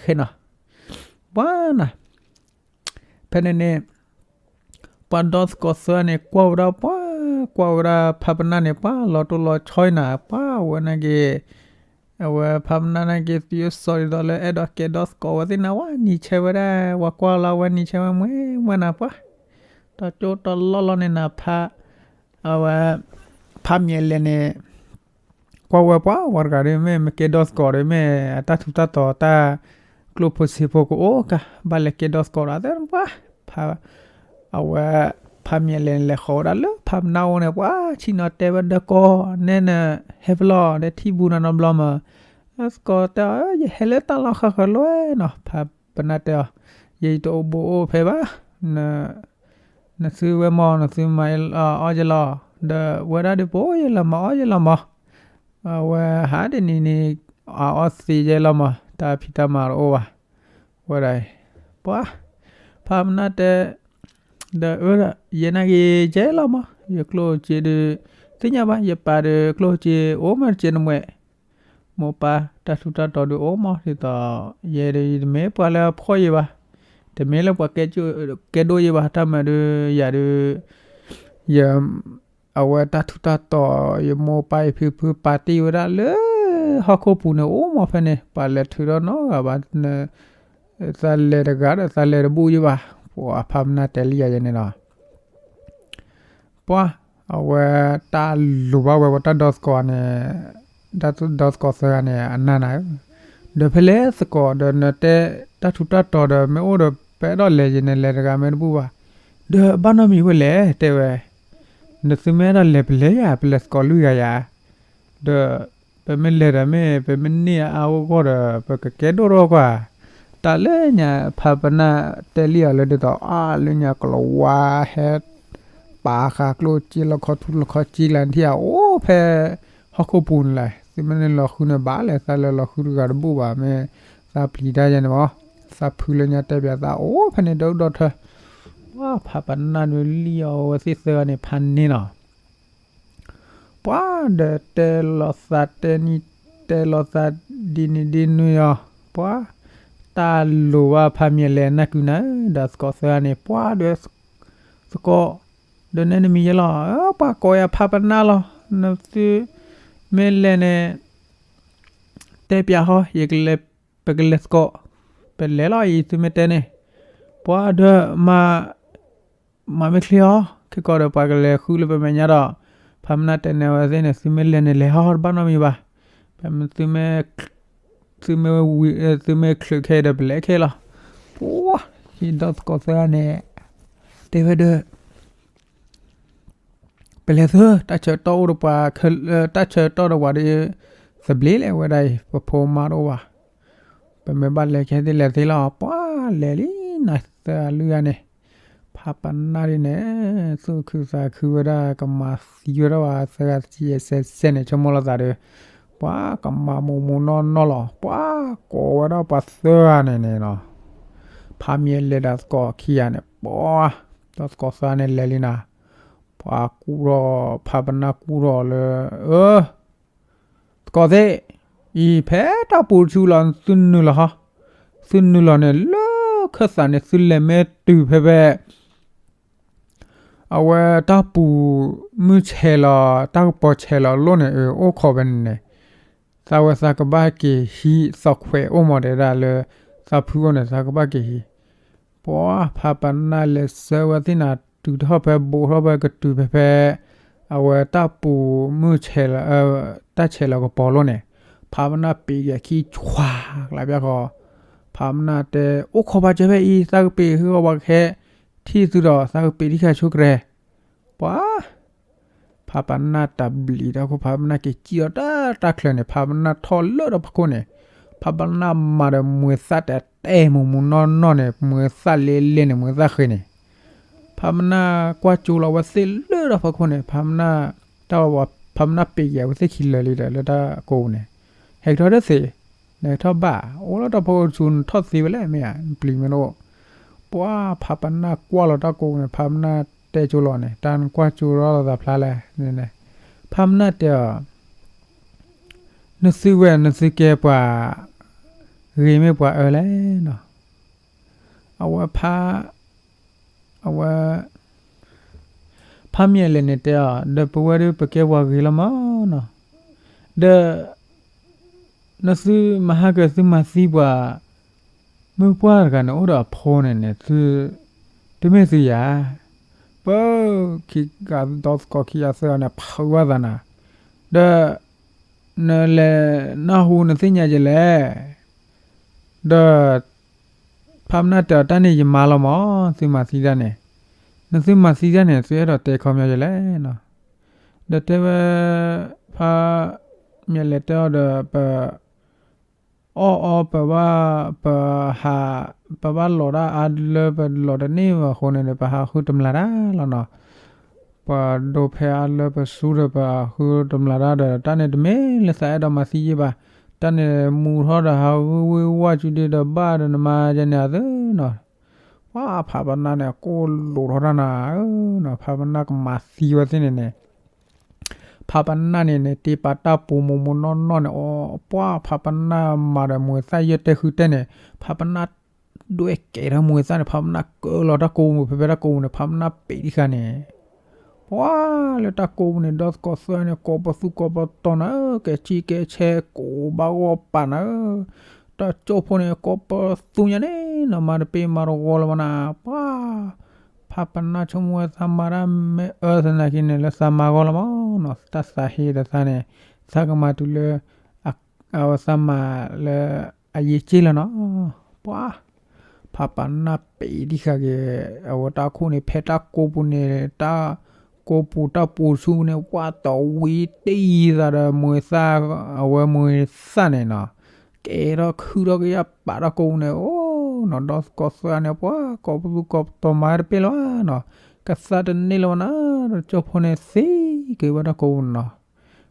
ဃဲနီၤ ပှၤနီၤ ဖဲန့ၣ်န့ၣ် ပှၤဒီသကိးသၢဂၤန့ၣ် ကွၢ်ဝဲဒၣ်ပှၤ ကွၢ်ဝဲဒၣ်ဖးပနၢ်န့ၣ် ပှၤလီၤတိၢ်လီၤဆီအံၤနၤ ပှၤဝဲန့ၣ်က့ၤ အဝဲဖးပနၢ်န့ၣ်က့ၤ သယိၣ်စီၤဒ်သိးလၢအဲၣ်ဒိးကဲဒီသကိးဝဲသ့ၣ်နၤ ဝဲနံၤဆဲးဝဲဒၣ် ဝဲကွၢ်လီၤဝဲနံၤဆဲးဝဲမွဲမွဲနၤပှၤ တကၠိတလီၢ်လီၢ်န့ၣ်နၤဖး အဝဲ ဖးမံၤလဲၤန့ၣ် ကွၢ်ဝဲပှၤ ပှၤတဂၤဒီး မ့ၢ်မ့ၢ်ကဲဒီသကိးဒီး မ့ၢ်အတၢ်ထူးတၢ်တီၤတၢ် ကျိၣ်ဖိစ့ဖိကအိၣ်ကါ ဘၣ်လဲၤကဲဒီသကိးဒီး သ့ၣ်ပှၤ ဖး အဝဲ ဖးမံၤလဲၤန့ၣ် လဲၤဃီၤဝဲဒၣ်လၢဖးပနၢ်အိၣ်န့ၣ် ပှၤဆ့ၣ်နီၤတဲဝဲဒီးကိး နဲနဟဲဖဲလဲၣ်ဒီး ထံၣ်ဘူးနၤနီတဘျီမး သကိးတဲအီၤ ယဟဲလၢတၢ်လီၢ်ဃၣ်ဃၣ်လီၤနီၤ ဖးပနၢ်တဲအီၤ ယဲယတအိၣ်ဘူးအိၣ်ဖဲဘၣ် နသုဝဲမီၤ နသုမၤအီၣ်ယဲလီၤ ဒီးဝဲဒၣ်ဒုးပအိၣ်ယဲလီၤမၤအီၣ်ယဲလီၤမး အဝဲဟးဒ်န့ၣ်န့ၣ် အအီၣ်သံယဲလီၤမး တၢ်ဖံးတၢ်မၤတအိၣ်ဘၣ် ဝဲဒၣ်အံၤ ပှၤ ဖးပနၢ်တဲ ဒီးအၢ ယဲနာ်က့ၤယဲလီၤမး ယကျိၣ်စ့ဒုး သ့ၣ်ညါဘၣ် ယပာ်ဒီးကျိၣ်စ့အိၣ်မးတစဲးနမှဲ မိၢ်ပၢ်တၢ်ထူးတၢ်တီၤဒုးအိၣ်မး ဒ်သိး ယဲဒုးယတမ့ၢ်ပှၤလၢအဖှီၣ်ယံၤဘၣ် တမ့ၢ်လၢပှၤကဲဒိၣ်ယံၤဘၣ် တၢ်မၤဒုးယၤဒုး ယ အဝဲတၢ်ထူးတၢ်တီၤ ယမိၢ်ပၢ်ယဖံဖုပာ်တ့ၢ်ဝဲဒၣ်လၢ ဟီၣ်ခိၣ်ပူၤန့ၣ် အိၣ်မးဖဲန့ၣ် ပှၤလဲၤထုးထီၣ်နီတဂၤဘၣ် သးလဲၤတဂၤဒီးသးလဲၤတဘူၣ်ယံၤဘၣ် ပှၤဖးပနၢ်တဲလံယၤယဲန့ၣ်လီၤ ပှၤ အဝဲတၢ်လိၤဘၣ်ဝဲ ပှၤတၢ်ဒီသကိးန့ၣ် တၢ်ဒီသကိးသၢဂၤန့ၣ် အနၢ်နၤဧၢ, ဒီးဖဲလဲၣ်သကိးဒီး နတဲတၢ်ထူးတၢ်တီၤဒီး မ့ၢ်အိၣ်ဒီး ပအဲၣ်ဒိးလဲၤယဲန့ၣ် လဲၤတဂၤမ့ၢ်တဘူၣ်ဘၣ်, ဒီးဘၣ်နီတမံၤဝဲလဲၣ် တဲဝဲ, နသုမ့ၢ်အဲၣ်ဒိးလဲၤပလဲၤယၤ ပလဲၤသကိးလွံၢ်ဂၤယၤ, ဒီး ပမ့ၢ်လဲၤဒီးမ့ၢ် ပမ့ၢ်န့ၢ်အါအါဂီၢ်ဂီၢ်ဒီး ပကကဲဒိၣ်ထီၣ်ကွၢ်, တၢ်လၢညါဖးပနၢ်တဲလံအီၤလၢဒ်သိး အါ လၢညါကလီၤဝါဟဲ ပာ်ဃာ်ကျိၣ်စ့လီခီထူလီခီစ့လၢနထံၣ်ဧါ အိၣ်ဖဲ ဟီၣ်ခိၣ်ပူၤန့ၣ်လဲၣ်, သုမ့ၢ်န့ၢ်လီၤဃုန့ၣ်ဘၣ်လဲၣ်, သးလၢလီၤဃုတဂၤတဘူၣ်ဘၣ် မ့ၢ်သးပျံၤတၢ်ယဲန့ၣ်မး, သးဖုလၢညါတဲပၠးသးအိၣ်ဖဲန့ၣ်ဒီဒိၣ်ထၢ, ပှၤဖးပနၢ်ဒုးလံအီၤဝဲသ့ၣ်သၢဂၤန့ၣ်ဖးန့ၣ်နီၤ ပှၤဒီးတဲလီၤသးတဲနံၤ တဲလီၤသးဒ်န့ၣ်ဒ်နုၤအီၤ, ပှၤ တၢ်လိၤဘၣ်ဖးမံၤလဲၤနၢ်ကုနၤ ဒီးသကိးသၢဂၤန့ၣ် ပှၤဒီး သကိး ဒီးနဲနမံၤယဲလီၤ, ပှၤကိးယၤဖးပနၢ်လီၤ, နသုမ့ၢ်လဲၤန့ၣ် တဲပၠးဟီ ယကလဲၤ ပကလဲၤသကိး, ပလဲၤလီၤအံၤ သုမ့ၢ်တဲန့ၣ်, ပှၤဒီးမၤ မၤမ့ၢ်ချ့ဟီ, ခဲကီးဒီးပှၤကလဲၤဃုလၢပမဲာ်ညါဒီး, ဖးပနၢ်တဲန့ၢ်ဝဲသ့ၣ်န့ၣ် သုမ့ၢ်လဲၤန့ၣ်လဲၤဟီ တဘၣ်နီတမံၤဘၣ်, ပမ့ၢ်သု သုမ့ၢ်ဝံၤ သုမ့ၢ်ချုးခဲဒီးပလဲၤခဲလီၤ, ပှၤ ယဒီသကိးသၢဂၤန့ၣ် တဲဝဲဒီး ပလဲၤသု တၢ်ဆၢကတီၢ်အိၣ်ဒီးပှၤ တၢ်ဆၢကတီၢ်ဒီးပှၤဒီး သဘျ့လဲၣ်ဝဲဒၣ်အံၤ ပဖိမါတအိၣ်ဘၣ်, ပမ့ၢ်ဘၣ်လဲၤခဲသ့ၣ်လဲၤသ့လီၤ, ပှၤလဲၤလံနၤသၢဂၤလွံၢ်ဂၤန့ၣ်, ဖးပနၢ်ဒ်န့ၣ် သူၣ်ခုသးခုဝဲဒၣ် ကမၤသံဝဲဒၣ်ပှၤသၢဂၤတကံယဲၢ်စဲးစဲးန့ၣ် ဆိကမိၣ်လီၤသးဒီး, ပှၤကမၤမူးမူးနီၢ်နီၢ်လီၤ, ပှၤကိးဝဲဒၣ်ပှၤသၢဂၤန့ၣ်န့ၣ်လီၤ, ဖးမံၤလဲၤဒီးသကိးခံဂၤန့ၣ် ပှၤ ဒီးသကိးသၢဂၤန့ၣ်လဲၤလံနၤ ပှၤကူၣ်ထီၣ် ဖးပနၢ်ကူၣ်ထီၣ်လၢ အၢ သကိးသ့ၣ် အံၤဖဲတၢ်ပူၤတဆူလီၤ သုနုာ်လီၤဟီ, သုနုာ်လီၤန့ၣ် လၢခၢၣ်သးန့ၣ် သုလဲၤမ့ၢ်တုၤဖဲဖဲ အဝဲတၢ်ပူၤမုၢ်ဆဲးလီၤ တၢ်ကပီၤဆဲးလီၤလိၣ်န့ၣ် အအိၣ်ခိးဖဲန့ၣ်န့ၣ်, သးဝဲသးကဘၣ်က့ၤဟံးသီခွဲးအိၣ်မးတဲဒၣ်လၢ သးဖုအိၣ်န့ၣ် သးကဘၣ်က့ၤဟံး ပှၤဖးပနၢ်လဲၤဆှၢဝဲသ့ၣ်နၤ တုၤထီၣ်ဖဲဘိးထီၣ်ဖဲကတုၤဖဲဖဲ အဝဲတၢ်ပူၤမုၢ်ဆဲးလီၤ တၢ်ဆဲးလီၤကပီၤလိၣ်န့ၣ်, ဖးပနၢ်ပ့ၤက့ၤခံဆွၤကျးပျၢ်ဃီ, ဖးပနၢ်တဲ အိၣ်ခိးပှၤစၢၤဖဲအံၤ သးကပ့ၤဃုာ်ဃီပှၤကဟဲ ထံၣ်သုဒီး သးကပ့ၤထံၣ်ဃာ်ဆိကရဲ, ပှၤ ဖးပနၢ်တၢ်ဘျံးတၢ်ခိၣ် ဖးပနၢ်က့ၤစံၣ်အီၤတၢ်တၢ်ချၢန့ၣ် ဖးပနၢ်ထီၣ်လၢဒီးဖီခိၣ်န့ၣ်, ဖးပနၢ်မၤဒီးမွဲၤသၣ်တဲတဲမူးမူးနီၢ်နီၢ်န့ၣ် မွဲၤသၣ်လဲလဲန့ၣ် မွဲၤသၣ်ဃ့န့ၣ်, ဖးပနၢ်ကွၢ်ကၠိလီၤအဝဲသ့ၣ်လၢတၢ်ဖီခိၣ်န့ၣ် ဖးပနၢ် တၢ်ဝဲ ဖးပနၢ်ပ့ၤက့ၤအဝဲသ့ၣ်ခံလၢာ်လံဒီး လၢတၢ်ကိးပူၤန့ၣ်, ဟဲကထီၣ်တသ့, နဟဲကထီၣ်ဘၣ်, အိၣ်လၢတၢ်ဖီခိၣ်ဆူနထီၣ်သ့ဝဲလဲၣ်မ့ၢ်ဧါ, နပျံၤမ့ၢ်တအိၣ်. ပှၤဖးပနၢ်ကွၢ်လီၤတၢ်ကိးပူၤန့ၣ် ဖးပနၢ်တဲကၠိလီၤန့ၣ် တၢ်နကွၢ်ကၠိထီၣ်လီၤသးဖျါလဲၣ်န့ၣ်, ဖးပနၢ်တဲအီၤ နသုဝဲ နသုကဲပှၤဂ့ၤမ့ၢ်ပှၤအၢလဲၣ်နီၤ. အဝဲဖး အဝဲ ဖးမၠဲၤလဲၤန့ၣ်တဲအီၤ ဒီးပဝဲဒၣ်ပကဲပှၤဂ့ၤလီၤမးနီၤ. ဒီး နသုမဟါကၢသုမၤသံပှၤ မုၢ်ပှၢ်တဂၤန့ၣ် အိၣ်ဒီးအဖိန့ၣ်န့ၣ် သု တမ့ၢ်သုယၤ, ပ ခံဂၤဒီသကိးခံဂၤသၢဂၤန့ၣ် ဖုးဘၣ်သးနၤ, ဒီး နလဲၤနၢ်ဟူနသ့ၣ်ညါကလဲၣ်, ဒီး ဖးပနၢ်တဲအီၤ တၢ်န့ၣ်ယမၤလီၤမး, သုမၤသံတၢ်န့ၣ်, နသုမၤသံတၢ်န့ၣ် သုအဲၣ်ဒိးတဲခီပညီကလဲၣ်နီၤ. ဒီးတဲဝဲ ဖးမၠဲၤလဲၤတဲအီၤဒီး ပ အီၣ်အီ ပဘၣ် ပဟး ပဘၣ်လီၤတၢ်အါလၢပလီၤတန့ၢ်ဘၣ်အဃိန့ၣ်ဒီး ပဟးဃုတမျးတၢ်လီၤနီၤ. ပှၤဒိးဖဲအါလၢပဆူဒီးပဟးဃုတမျးတၢ်ဒီး တၢ်န့ၣ်တမ့ၢ်လၢသးအဲၣ်ဒိးမၤသံယ့ၢ်ဘၣ်, တၢ်န့ၣ်မူထီၣ်ဒီးဟးဝ့ၢ်ဝ့ၢ်ဝါစုဒ့ဒီးဘၣ်ဒီးနမၤယဲန့ၣ်အသၢနီၤ. ပှၤဖးပနၢ်န့ၣ် ကိၢ်လိာ်ထီၣ်တၢ်နၤဧၢနီၤ, ဖးပနၢ်ကမၤသံဝဲသ့ၣ်န့ၣ်န့ၣ် ဖးပနၢ်န့ၣ်န့ၣ် တ့ပာ်တၢ်ပူၤမိၢ်မိၢ်နီၢ်နီၢ်န့ၣ် အီ ပှၤဖးပနၢ်မၤဒီးမူၤသၣ်ယဲၢ်တဲဃုတဲန့ၣ် ဖးပနၢ်ဒွဲၣ်ကဲထီၣ်မူၤသၣ်န့ၣ် ဖးပနၢ်ကၢလီၤတၢ်ကိးပူၤ ဖဲဖဲတၢ်ကိးပူၤန့ၣ် ဖးပနၢ်ပံးတံၢ်ဃာ်န့ၣ် ပှၤလၢတၢ်ကိးပူၤန့ၣ် ဒီသကိးသၢန့ၣ် ကိးပသူကိးပတီၤနၤဧၢ, ကဲဆံၣ်ကဲဆဲကိးဘၣ်ဂီၢ်ပာ်နၤဧၢ, တၢ်ကၠိဖိန့ၣ် ကိးပသူညါန့ၣ်နီၤ မၤတပ့ၢ်မၤတဂီၤလၢၤဘၣ်နၤ, ပှၤ ဖးပနၢ်ဆိကမိၣ်ဝဲသးမၤတၢ်မ့ၢ်အၢသနာ်က့န့ၣ် လၢသးမၤဂီၢ်လီၤမးနီၤ, တၢ်သးဟ့ဒီးသးန့ၣ် သးကမၤတုၤလၢ အဝဲသးမၤလၢအယ့ၢ်က့ၢ်လီၤနီၤ, ပှၤ ဖးပနၢ်ပံးတံၢ်ဃာ်က့ၤ အဝဲတၢ်ခိၣ်န့ၣ် ဖဲတၢ်ကိးပူၤန့ၣ် တၢ်ကိးပူၤတၢ်ပူၤဆူန့ၣ် ပှၤတဝံၤတယံၤသးဒီးမူၤသၣ် အဝဲမူၤသၣ်န့ၣ်နီၤ, ကဲထီၣ်ခုထီၣ်ကယၢ်ပာ်တၢ်ကိးပူၤန့ၣ် အိၣ်နီၤ ဒီသကိးသၢန့ၣ် ပှၤကိးပသူကိးပတီၤမၤတပ့ၢ်လၢၤဘၣ်နီၤ, ကသါတန့ၢ်လၢၤဘၣ်နၤ, ဒီးကၠိဖိန့ၣ်သံက့ၤဝဲတၢ်ကိးပူၤနီၤ,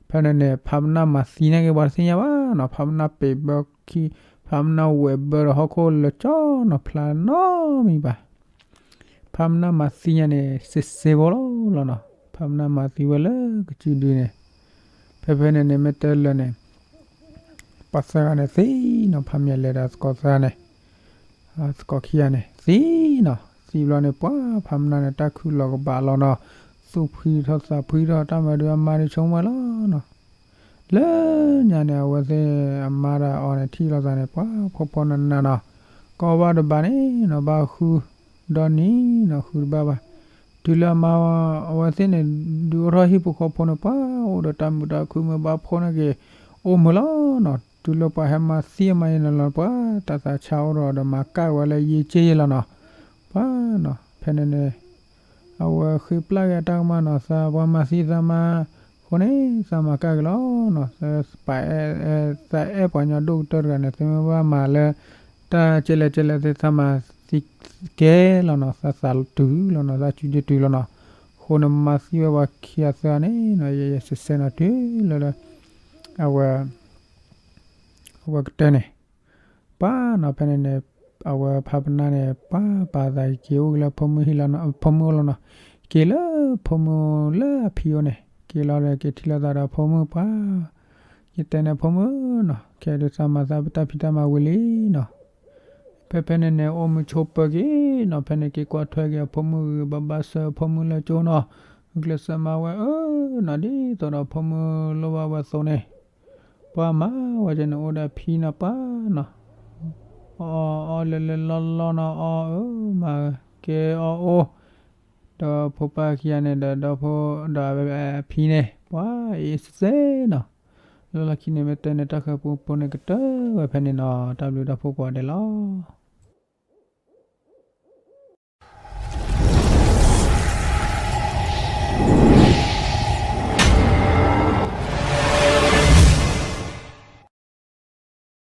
ဖဲန့ၣ်န့ၣ် ဖးပနၢ်မၤသံန့ၢ်က့ၤပှၤတသ့ၣ်ညါဘၣ်နီၤ, ဖးပနၢ်ပံးဘၢခံ ဖးပနၢ်ဝဲၢ်ဘၢဒီးဟီၣ်ခိၣ်လၢာ်ကၠီနီၤ ဖျါနီတမံၤဘၣ်, ဖးပနၢ်မၤသံညါန့ၣ် စံးစ့ဘိလီၤလီၤနီၤ, ဖးပနၢ်မၤသံဝဲလၢကစုဒုန့ၣ်, ဖဲဖဲန့ၣ်န့ၣ် မ့ၢ်တဲလၢာ်န့ၣ် ပှၤသၢဂၤန့ၣ်သံနီၤ, ဖးမၠဲၤလဲၤဒီးသကိးသၢဂၤန့ၣ် သကိးခံဂၤန့ၣ် သံနီၤ, သံဘျီန့ၣ် ပှၤဖးပနၢ်န့ၣ် တၢ်ခုၣ်လီၤကဘၣ်လီၤနီၤ, သူၣ်ဖှံထီၣ်သးဖှံထီၣ် တၢ်မၤဒုးအမါဒုးဆိကမိၣ်ဝဲလီၤနီၤ, လၢညါန့ၣ် အဝဲသ့ၣ်အမါဒီးအီၤန့ၣ် ထံၣ်လိာ်သးန့ၣ် ပှၤဖီဖီနးနးနီၤ, ကိးဘၣ်တဘၣ်န့ၣ်နီၤ ဘၣ်ဃုဒီနံၤနီၤ ဃုတဘၣ်ဘၣ်, တုၤလၢအမါ အဝဲသ့ၣ်န့ၣ် ဒုးအိၣ်ထီၣ်ဟံၣ်ဖိဃီဖိန့ၣ် ပှၤအိၣ်ဒီးတၢ်မုာ်တၢ်ခုၣ်မ့ၢ်ဘၣ်ဖှီၣ်န့ၢ်က့ၤ အိၣ်မုာ်လီၤနီၤ, တုၤလၢပှၤဟဲမၤသံအမါအံၤန့ၣ်လီၤ ပှၤတၢ်သးဆါအိၣ်ဒီး ဒီးမၤကၣ်ဝဲလၢယ့ၢ်က့ၢ်ယ့ၢ်လီၤနီၤ, ပှၤနီၤ ဖဲန့ၣ်န့ၣ် အဝဲဃ့ပျၢ်က့ၤအတၢ်ကမၣ်နီၤ, သးပှၤမၤသံသးမါ အဃိန့ၣ် သးမၤကၣ်က့ၤလီၤနီၤ, ပအဲၣ် သးအဲၣ်ပှၤညီဒိၣ်ကတၢၢ်တဂၤန့ၣ် သးမ့ၢ်ဘၣ်မၤလၢ တၢ်ကဲလဲၣ်ကဲလဲၣ်သ့ၣ် သးမၤသံကဲလီၤနီၤ, သးသးတုၤလီၤနီၤ, သးစုဒုတုၤလီၤနီၤ, အဃိန့ၣ်မၤသံဝဲပှၤခံဂၤသၢဂၤန့ၣ်နီၤ, ယဲယဲစဲးစဲးနီၤတုၤလၢ အဝဲ အဝဲကတၢၢ်န့ၣ် ပှၤနီၤ ဖဲန့ၣ်န့ၣ် အဝဲဖးပနၢ်န့ၣ် ပှၤပာ်သးက့ၤအိၣ်က့ၤလၢဖိမုၣ်ဟံၣ်လီၤနီၤ, ဖိမုၣ်အိၣ်လီၤနီၤ, က့ၤလၢဖိမုၣ်လၢအဖံအိၣ်န့ၣ် က့ၤလီၤဒီးက့ၤထံၣ်လိာ်သးဒီးဖိမုၣ်ပှၤ, ယတဲန့ၣ်ဖိမုၣ်နီၤ, ခဲဒုးသးမၤသးပတၢ်ဖံးတၢ်မၤဝံၤလံနီၤ, ဖဲဖဲန့ၣ်န့ၣ် အိၣ်မုာ်ဆိးပၢၤက့ၤနီၤ, ဖဲန့ၣ်က့ၤကွၢ်ထွဲက့ၤအဖိမုၣ်ဂ့ၤ ဘၣ်ဘၣ်ဆၢဖိမုၣ်လၢကၠိနီၤ, ဂုာ်ကျဲးစၢးမၤဝဲအၢနီၤ, ဒ်သိးဒီးဖိမုၣ်လိၣ်ဘၣ်ဝဲအသိးန့ၣ် ပှၤမၤဝဲကဲန့ၣ် အိၣ်ဒီးအဖံနီၤပှၤနီၤ, အီၣ်အီၣ်လၢလၢလီၢ်လီၢ်နီၤ, အီၣ်အၢမၤကဲအီၣ်အိၣ်, ဒီးဖိပၢ်ခံဂၤန့ၣ်ဒီး ဒီဖိဒီးအဖံန့ၣ် ပှၤအ့ၣ်စဲးစဲးနီၤ, လၢလီၢ်ခံန့ၣ် မ့ၢ်တဲန့ၣ် တၢ်ဃၤပူဖိန့ၣ်ကတၢၢ်ဝဲဖဲန့ၣ်နီၤ, တၢ်ဘျုးတၢ်ဖှိၣ်ကိးဂၤဒဲးလီၤ.